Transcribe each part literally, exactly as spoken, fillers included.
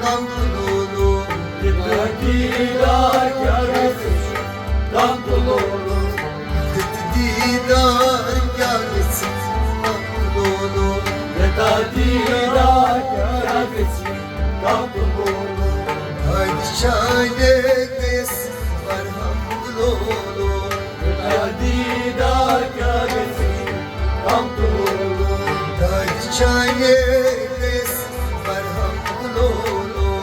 غم تہٕ لولو۔ یہِ دیٖدار کیٛاہ گژھِ غم تہٕ لولو۔ یہِ دیٖدار کیٛاہ گژھِ غم تہٕ لولو۔ یہِ دیٖدار کیٛاہ گژھِ غم تہٕ لولو۔ دادِ چانے گٔیَس برہم تہٕ لولو۔ دیٖدار کیٛاہ گژھِ غم تہٕ لولو۔ دادِ چانے گٔیَس برہم تہٕ لولو۔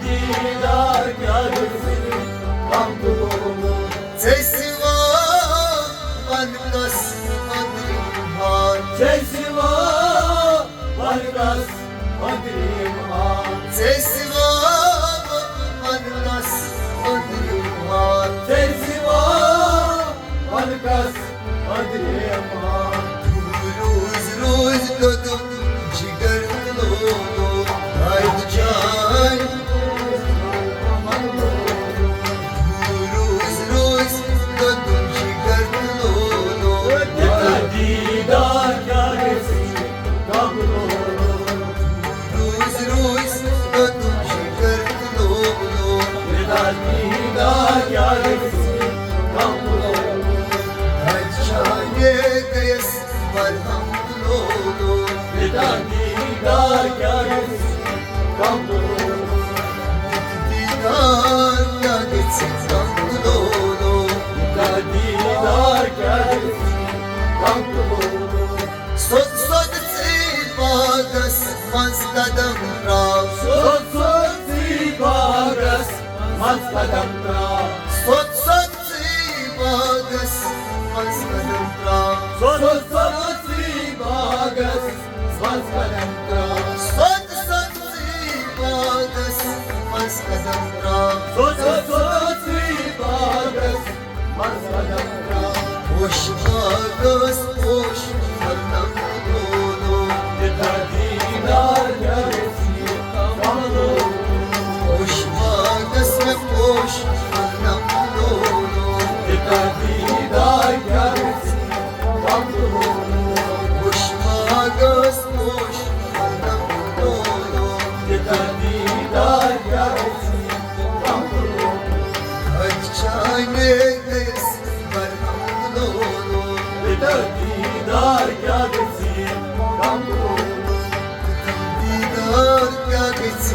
دیٖدار کیٛاہ گژھِ غم تہٕ لولو۔ ژےٚ سِوا وَن کَس أنٛدرِم حال۔ ژےٚ سِوا وَن کَس أنٛدرِم حال۔ ژےٚ سِوا وَن کَس أنٛدرِم حال۔ ژےٚ سِوا وَن کَس أنٛدرِم حال۔ دوٗر روٗز روٗز دوٚدُم جِگر تہٕ لولو۔ دادِ چانے دوٗر روٗز روٗز دوٚدُم جِگر تہٕ لولو۔ دیٖدار کیٛاہ گژھِ غم تہٕ لولو۔ روٗز روٗز دوٚدُم جِگر تہٕ لولو۔ دیٖدار کیٛاہ گژھِ غم تہٕ لولو۔ دادِ چانے گٔیَس برہم تہٕ لولو۔ دیٖدار کیٛاہ گژھِ غم تہٕ لولو۔ دیٖدار کیٛاہ گژھِ غم تہٕ لولو۔ دیٖدار کیٛاہ گژھِ غم تہٕ لولو۔ سوٚت سوٚت ژٕے باغس منٛز قدم ترٛاو۔ سوٚت سوٚت ژٕے باغس منٛز قدم ترٛاو۔ سوٚت سوٚت ژٕے باغس منٛز قدم ترٛاو۔ سوٚت سوٚت ژٕے باغس منٛز قدم ترٛاو۔ سوٚت سوٚت ژٕے باغس منٛز قدم ترٛاو۔ سوٚت سوٚت ژٕے باغس منٛز قدم ترٛاو۔ پوشہِ باغس پوش پھۄلنم لولو۔ دیٖدار کیٛاہ گژھِ غم تہٕ لولو۔ پوشہِ باغس مےٚ پوش پھۄلنم لولو۔ دیٖدار کیٛاہ گژھِ غم تہٕ لولو۔ پوشہِ باغس پوش پھۄلنم لولو۔ دیٖدار کیٛاہ گژھِ غم تہٕ لولو۔ دادِ چانے گٔیَس برہم تہٕ لولو۔ دیٖدار کیٛاہ گژھِ غم تہٕ لولو۔ دیٖدار کیٛاہ گژھِ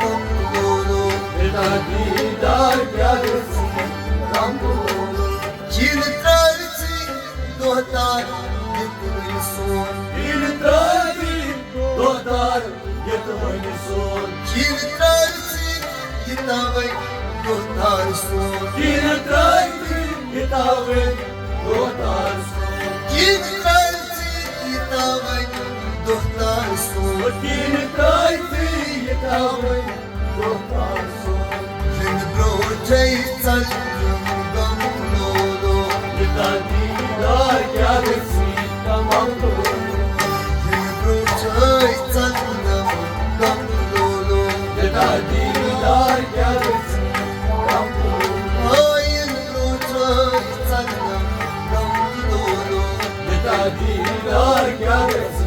غم تہٕ لولو۔ دیٖدار کیٛاہ گژھِ غم تہٕ لولو۔ یِنہٕ ترٛٲوِتھ دۄہ تار یِتھ وۄنۍ سون۔ یِنہٕ ترٛٲوِتھ دۄہ تار یِتھ وۄنۍ سون۔ یِنہٕ ترٛٲوِتھ یِتھ وۄنۍ دۄہ تار سون۔ یِنہٕ ترٛٲوِتھ یِتھ وۄنۍ دۄہ تار سون۔ یِنہٕ ترٛٲوِتھ یِتھ وۄنۍ دۄہ تار سون۔ یِنہٕ ترٛٲوِتھ یِتھ وۄنۍ دۄہ تار سون۔ یِنہٕ برٛونٛٹھے ژَلنَم غم لولو۔ دیٖدار کیٛاہ گژھِ غم تہٕ لولو۔ یِنہٕ برٛونٛٹھے ژَلنَم غم لولو۔ دیٖدار کیٛاہ گژھِ غم تہٕ لولو۔ آ، یِنہٕ برٛونٛٹھے ژَلنَم غم لولو۔ دیٖدار کیٛاہ گژھِ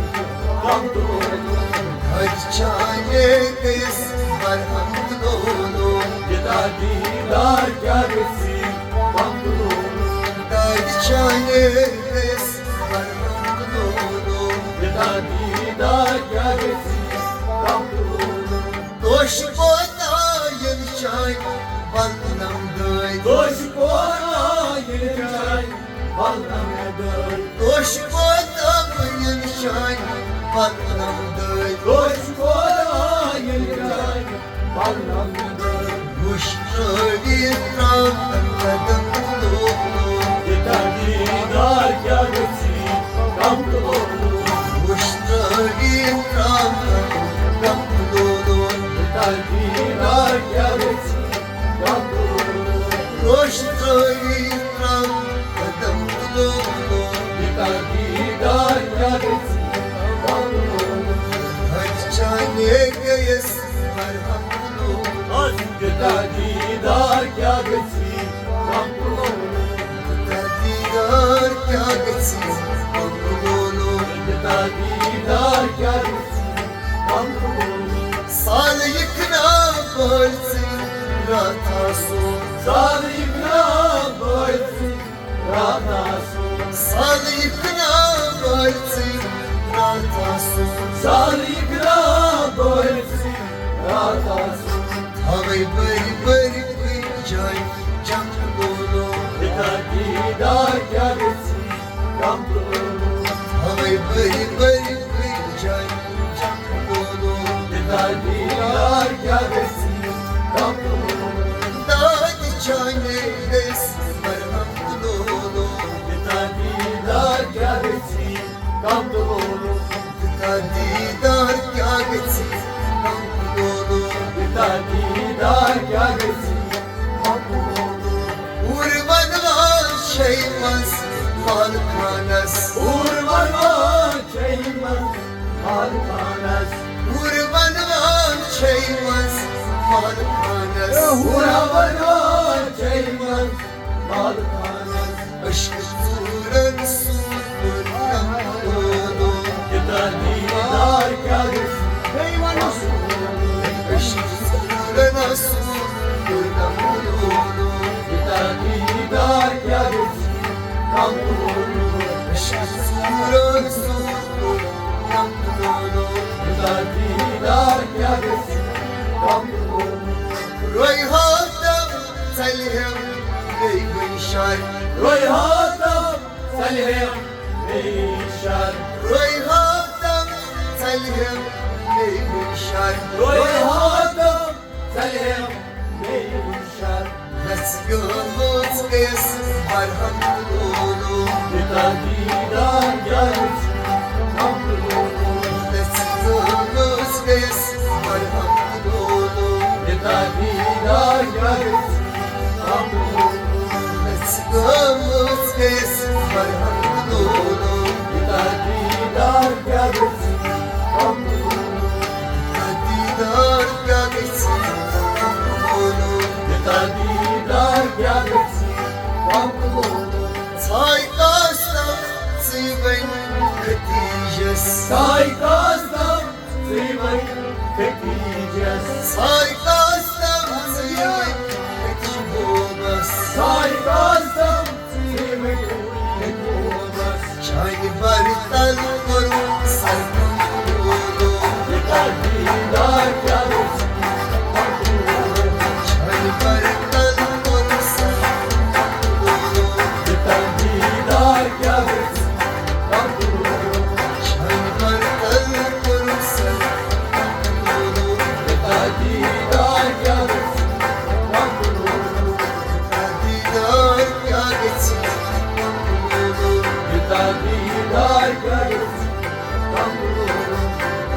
غم تہٕ لولو۔ دادِ چانے گٔیَس برہم تہٕ لولو۔ دیٖدار کیٛاہ گژھِ غم تہٕ لولو۔ دادِ چانے گٔیَس برہم تہٕ لولو۔ دیٖدار کیٛاہ گژھِ غم تہٕ لولو۔ توشہِ پوتایَن چانہِ بلنم دٲدۍ۔ توشہِ پوتایَن چانہِ بلنم دٲدۍ۔ توشہِ پوتایَن چانہِ بلنم دٲدۍ۔ توشہِ پوتایَن چانہِ بلنم دٲدۍ۔ وُچھ ترٛٲوِتھ ترٛاوَن قدم تہٕ لولو۔ دیٖدار کیٛاہ گژھِ غم تہٕ لولو۔ وُچھ ترٛٲوِتھ ترٛاوَن قدم تہٕ لولو۔ دیٖدار کیٛاہ گژھِ غم تہٕ لولو۔ وُچھ ترٛٲوِتھ ترٛاوَن قدم تہٕ لولو۔ دیٖدار کیٛاہ گژھِ غم تہٕ لولو۔ دادِ چانے گٔیَس برہم تہٕ لولو۔ دیٖدار کیٛاہ گژھِ غم تہٕ لولو۔ دیٖدار کیٛاہ گژھِ غم تہٕ لولو۔ دیٖدار کیٛاہ گژھِ غم تہٕ لولو۔ بٲلۍ ژٕے راتھا سُہ۔ سالٕے گرٛام بٲلۍ ژٕے راتھا سُہ۔ سالٕے گرٛام بٲلۍ ژٕے راتھا سُہ۔ سالٕے گرٛام بٲلۍ ژٕے راتھا سُہ۔ تھاوَے بٔرۍ بٔرۍ کُنہِ جایہِ چمکہٕ لولو۔ پِتا دیٖدار کیٛاہ گژھِ کم تہٕ لولو۔ تھاوَے بٔرۍ بٔرۍ کُنہِ جایہِ چمکہٕ لولو۔ پِتا دیٖدار کیٛاہ گژھِ کم تہٕ لولو۔ دادِ چانے گژھِ مرحم تہٕ لولو۔ پِتا دیٖدار کیٛاہ گژھِ کم تہٕ لولو۔ پِتا دیٖدار کیٛاہ گژھِ کم تہٕ لولو۔ پِتا دیٖدار کیٛاہ گژھِ کم تہٕ لولو۔ پوٗرٕ وَنوان چھے منٛز مال خانس۔ پوٗرٕ وَنوان چھے منٛز مال خانس۔ پوٗرٕ وَنوان چھے منٛز مال خانس۔ پوٗرٕ وَنوان چھے منٛز مال خانس۔ عشق ژوٗرن سُنٛد کوٚر کم تہٕ لولو۔ پِتا دیٖدار کیٛاہ گژھِ؟ عشق ژوٗرن سُنٛد کوٚر کم تہٕ لولو۔ پِتا دیٖدار کیٛاہ گژھِ کم تہٕ لولو۔ عشق ژوٗرن سُنٛد کوٚر کم تہٕ لولو۔ پِتا دیٖدار کیٛاہ گژھِ کم تہٕ لولو۔ رویہِ ہاتم ژلہِ ہم بیٚیہِ کُنہِ شر۔ رویہِ ہاتم ژلہِ ہم بیٚیہِ شر۔ رویہِ ہاتم ژلہِ ہم بیٚیہِ کُنہِ شر۔ رویہِ ہاتم ژلہِ ہم بیٚیہِ کُنہِ شر۔ نژِ گٲمٕژ گٔیَس مرحم تہٕ لولو۔ پِتا دیٖدار کیٛاہ گژھِ کم تہٕ لولو۔ نژِ گٲمٕژ گٔیَس مرحم تہٕ لولو۔ پِتا دیٖدار کیٛاہ گژھِ کم تہٕ لولو۔ نژِ گٲمٕژ گٔیَس مرحم تہٕ لولو۔ پِتا دیٖدار کیٛاہ گژھِ کم تہٕ لولو۔ پِتا دیٖدار کیٛاہ گژھِ کم تہٕ لولو۔ پِتا دیٖدار کیٛاہ گژھِ کم تہٕ لولو۔ ژھاے کاستم ژٕے وۄنۍ ختیٖجس۔ ژھاے کاستم ژٕے وۄنۍ ختیٖجس۔ ژھاے کاستم ژٕے وۄنۍ ختیٖجس۔ ژھاے کاستم ژٕے وۄنۍ ختیٖجس۔ چانہِ بر تل کوٚرُن سر کم تہٕ لولو۔ پِتا دیٖدار کیٛاہ گژھِ کم تہٕ لولو۔ چانہِ بر تل کوٚرُن سر کم تہٕ لولو۔ پِتا دیٖدار کیٛاہ گژھِ کم تہٕ لولو۔ چانہِ بر تل کوٚرُن سر کم تہٕ لولو۔ پِتا دیٖدار کیٛاہ گژھِ کم تہٕ لولو۔ پِتا دیٖدار کیٛاہ گژھِ کم تہٕ لولو۔ پِتا دیٖدار کیٛاہ گژھِ کم تہٕ لولو۔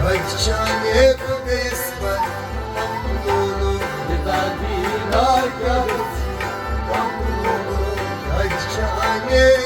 اَتہِ چانے بہٕ گٔیَس پَتھ کم تہٕ لولو۔ پِتا دیٖدار کیٛاہ گژھِ کم تہٕ لولو۔ اَتہِ چانے